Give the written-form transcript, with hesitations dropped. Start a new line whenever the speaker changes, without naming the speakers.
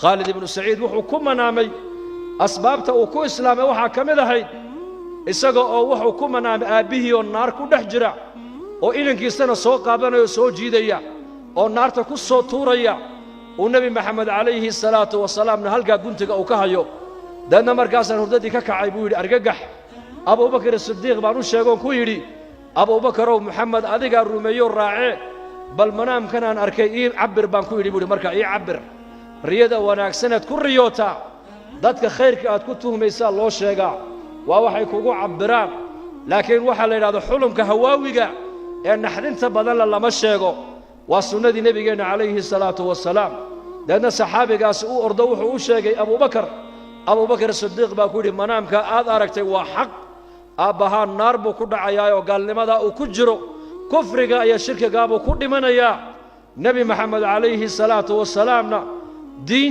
Khaalid ibnu Saciid wuxuu ku manaamay, asbaabta uu ku islaamay waxaa ka mid ahayd isaga oo wuxuu ku manaamay aabbihii oo naar ku dhex jira, oo inankiisana soo qaabanaya oo soo jiidaya oo naarta ku soo tuuraya, uu Nebi Maxamed calayhi salaatu wasalaamna halkaa guntiga uu ka hayo. Deedna markaasaan hurdadii ka kacay, buu yidhi, argagax. Abubakar Sidiiq baan u sheegoon ku yidhi: "Abuubakarow, Moxamed adigaa rumeeyo raacee, bal manaamkanaan arkay ii cabbir," baan ku yidhi, buu yidhi. Markaa ii cabbir. Riyada wanaagsanaad ku riyootaa, dadka khayrka aad ku tuhmaysaa loo sheegaa, waa waxay kugu cabbiraan. Laakiin waxaa la yidhahdo xulumka hawaawiga ee naxdinta badanla lama sheego. Waa sunnadii nebigeenna calayhi salaatu wasalaam. Deedna saxaabigaasi u ordo, wuxuu u sheegay Abuubakar. Abuubakar Sidiiq baa ku yidhi: "Manaamka aad aragtay waa xaq. Aabbahaa naar buu ku dhacayaa oo gaalnimadaa uu ku jiro, kufriga iyo shirkigaabuu ku dhimanayaa." Nebi Maxamed calayhi salaatu wasalaamna diin